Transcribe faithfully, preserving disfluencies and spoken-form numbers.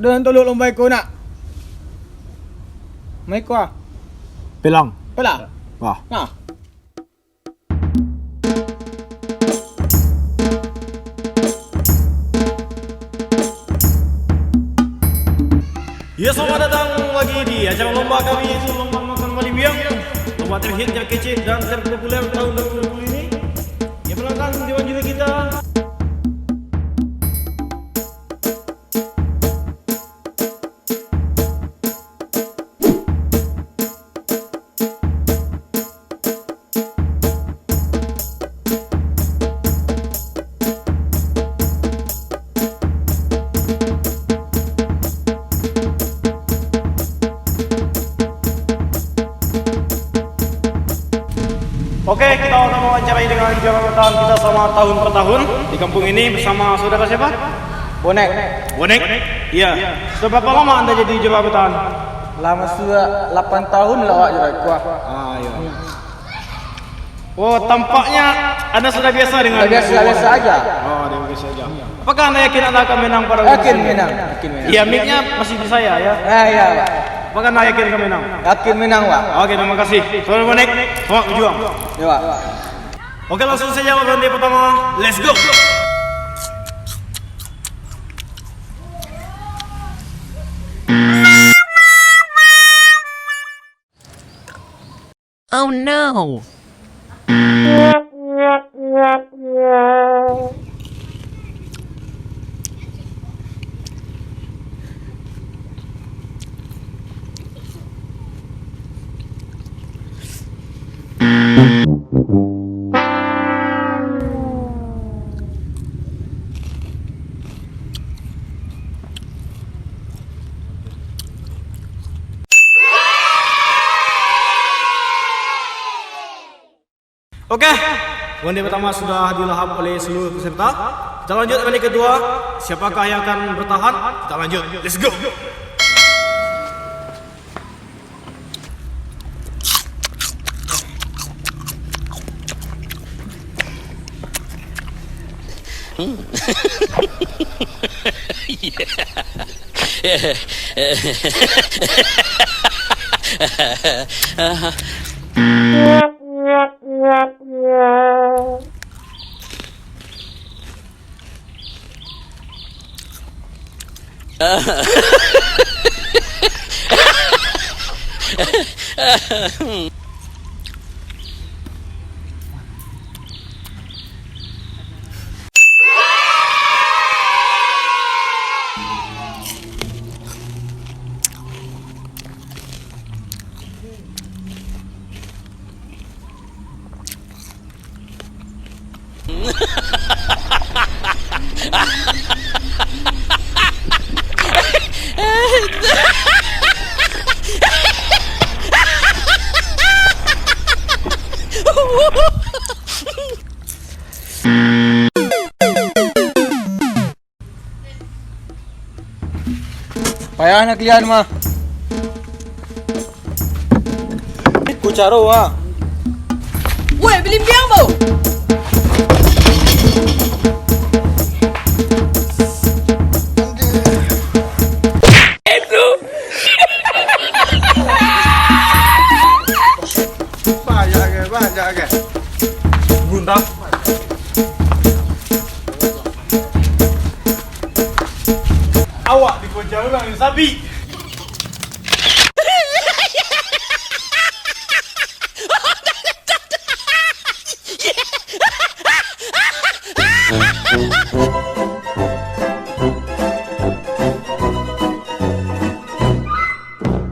Ado nan tolok lomba iko nak? Mai ko ah. Pelang. Pelang. Wah. Nah. Ya, selamat datang lagi di acara lomba kami, yaitu lomba makan balimbiang. Lomba terhit, terkece, dan terpopuler tahun dua ribu dua puluh ini. Ya, perkenalkan, dewan juri kita. Oke, kita akan mewawancarai dengan juara bertahan kita selama tahun per tahun di kampung ini bersama saudara siapa? Bonek. Bonek? Iya. Sudah berapa lama Anda jadi juara bertahan? Lah masuak lapan tahun lah awak juara kuah. Ah, iya. Oh, tampaknya Anda sudah biasa dengan Sudah biasa, biasa aja. Oh, dia biasa aja. Apakah Anda yakin Anda akan menang pada Yakin menang, yakin menang. Iya, mic-nya masih di saya, ya. Ah, iya, Pak. Apakah Anda yakin akan menang? Yakin menang, Pak. Oke, terima kasih. Saudara Bonek, selamat berjuang. Iya, Pak. Oke, langsung saja ronde pertama. Let's go. Oh no! Oke, ronde pertama sudah dilahap oleh seluruh peserta. Kita lanjut ronde kedua. Siapakah yang akan bertahan? Kita lanjut. Let's go. Payah nak kalian mah. Iko caro ah. Woi, balimbiang, bo! Banyak ke, banyak ke. Bunda. Awak dikejar urang jo sapi.